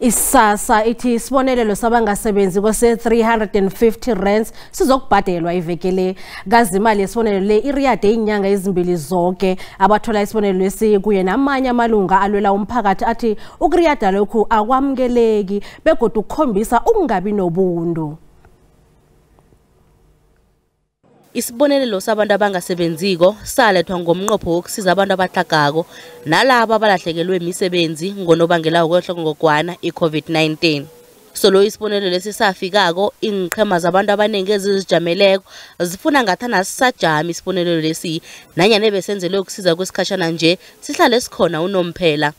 I-SASSA ithi isibonelelo sabangasebenzi kwese 350 rands sizokubhadelwa iveke le. Kazi imali yesibonelelo le iriyade inyanga ezimbili zonke. Abathola isibonelelo lesi kuye namanye amalunga alwela umphakathi athi ukuriyada lokhu akwamukeleki begodu ukukhombisa ukungabi nobuntu. Isibonelelo sabantu abangasebenziko salethwa ngomnqopho wokusiza abantu abatlhagako nalabo abalahlekelwe imisebenzi ngonobangela wokwehla ngogwana i-COVID-19. Solo isibonelelo lesi safikako, iinqhema zabantu abaningi ezizijameleko zifuna ngathana sisajami isibonelelo lesi nanyana ebesenzelwe ukusiza kwesikhashana nje sihlale sikhona unomphela.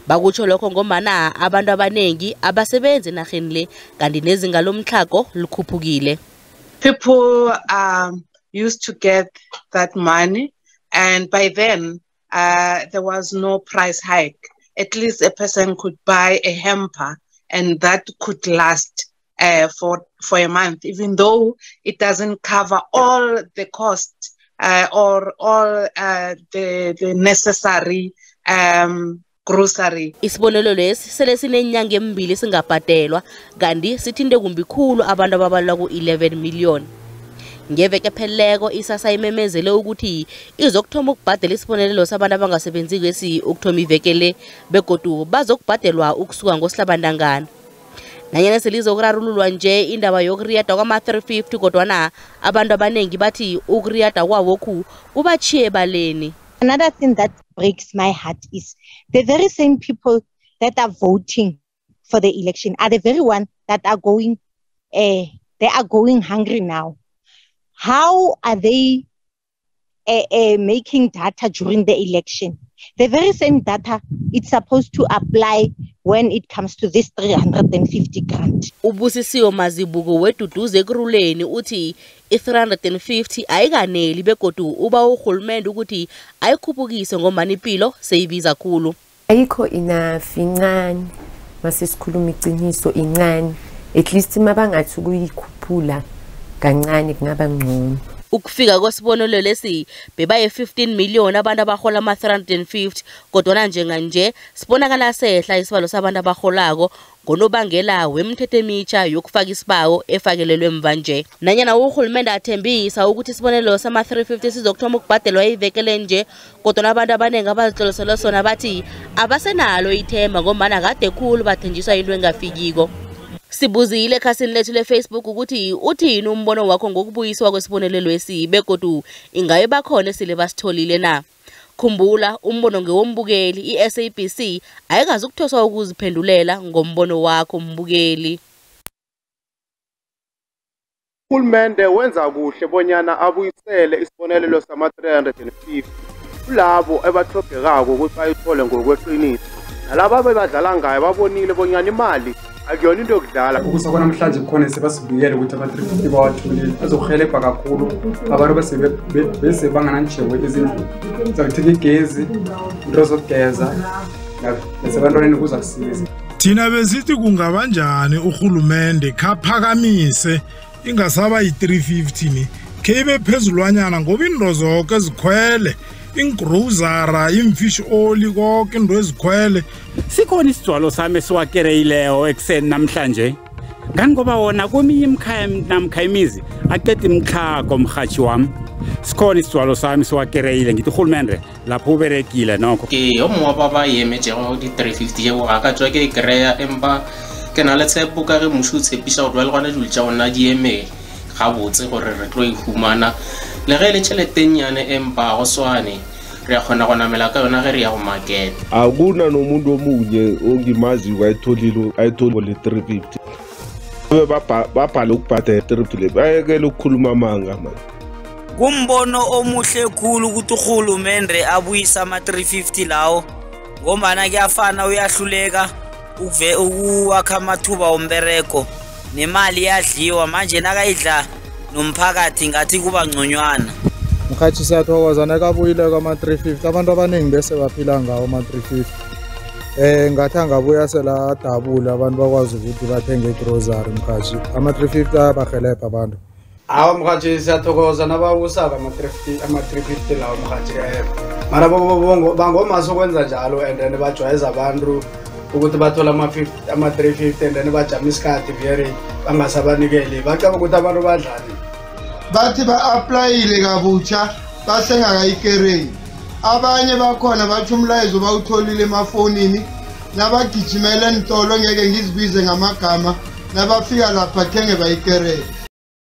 Bakutsho lokho ngombana abantu abaningi abasebenzi enarheni le kanti nezinga lomtlhago likhuphukile. People used to get that money, and by then there was no price hike. At least a person could buy a hamper, and that could last for a month, even though it doesn't cover all the costs or all the necessary grocery. Isibonelelo lesi sele sinenyanga embili singabhadelwa kanti sithinte kumbi khulu abantu ababalelwa ku-11 million. Ngeveke epheleleko i-SASSA imemezele ukuthi izokuthoma ukubhadela isibonelelo sabantu abangasebenziko esi ukuthoma iveke le begodu bazokubhadelwa ukusuka ngosihlabantangana. Nanyana selizokurarululwa nje indaba yokuriyada kwama-350 kodwana abantu abaningi bathi ukuriyada kwawokhu kubatjhiye ebaleni. Another thing that breaks my heart is the very same people that are voting for the election are the very one that are going, they are going hungry now. How are they making data during the election? The very same data it's supposed to apply when it comes to this 350 grant. Ubusisiwe Mazibuko weDuduze Ekurhuleni uthi i-350 ayikaneli begodu uba urhulumende ukuthi ayikhuphukise ngombana impilo seyibiza khulu. Ayikho enough, incane. Mase sikhuluma iqiniso, incane. At least mabangathi ukuyikhuphula kancane kungaba ngcono. Ukufika kwesibonelelo lesi bebaye 15 million abantu abahola ama-350 kodwana njenganje sibonakala sehla isibalo sabantu abaholako ngonobangela wemithetho emitsha yokufaka isibawo efakelelwe emva nje. Nanyana urhulumende athembisa ukuthi isibonelelo sama-350 sizokuthoma ukubhadelwa ivekele nje, kodwana abantu abaningi abazihlolisele sona bathi abasenalo ithemba ngombana kade khulu bathenjiswa into engafikiko. Sibuzile ekhasini lethu le-Facebook ukuthi uthini umbono wakho ngokubuyiswa kwesibonelelo esi begodu ingabe bakhona esele basitholile na. Khumbula umbono ngewombukeli, i-SABC ayikazi ukuthoswa ukuziphendulela ngombono wakho mbukeli. Urhulumende wenza kuhle bonyana abuyisele isibonelelo sama-350 kulabo ebatlhogekako ukuthi bayithole ngokweqiniso. Nalabo abebadlala ngayo babonile bonyana imali akuyona into yokudlala. Ukusa kwanamhlanje kukhona sebasibuyele ukuthi ama-350 bawatholile azokuhelebha kakhulu abantu bese bangananjebo ezindlini. Uzakuthenga igezi, into zokugeza nasebantwaneni kuza kusiza. Thina besithi kungabanjani urhulumende khaphakamise ingasaba yi-350 ni kheyibe phezulwanyana ngoba into zonke zikhwele, ingrosara, imfish oli, konke into ezikhwele. Sikhona isijwalo sami esiwakereyileyo ekuseni namhlanje ngani ngoba wona kweminye imikhaya namkha imizi aqeda imikhago mhathi wami. Sikhona isijwalo sami siwakereyile, ngithi urhulumende lapho uberekile nokho. Ke yo mongwe wa ba ba emetšego di-350 yeo ga ka tswa ke e kry-a, empa ke na le tshepo ka ge mmušo o tshepiša gore jwale gona dilo tša gona di eme gabotse gore re tlo e humana le ge e le tšhelete nnyane, empa go swane re a kgona go namela ka yona ge re ya go market. Akuna nomuntu omunye ongimaziyo ayitholile ayithole le-350. Babhale ukubhadela 350 le, bayekele ukukhuluma amanga manje. Kumbono omuhle khulu ukuthi urhulumende abuyise ama-350 lawo ngombana kuyafana uyahluleka ukuwakha amathuba wombereko nemali iyadliwa manje nakayidla nomphakathi ngathi kuba ngconywana. Mkhathi siyathokoza nakabuyile kwama-350, abantu abaningi bese baphila ngawo ama-350. Ngathi angabuya sela adabule abantu bakwazi ukuthi bathenge igrocery mkhathi. Ama-350 ayabahelebha abantu. Awa mkhathi siyathokoza nababusako ama-350 lawo mkhathi. Mara bangoma sokwenza njalo and then bajwayeza abantu Ukuthi bathola ama-350 and then bajama isikhathi vere bangasabanikeli, bacaba ukuthi abantu badlani. Bathi ba-aplayile kabutsha basengakayikereni. Abanye bakhona bathi umlayezo bawutholile emafonini, nabagijimela entolo, ngeke ngizibize ngamagama, nabafika lapha khenge bayikerele.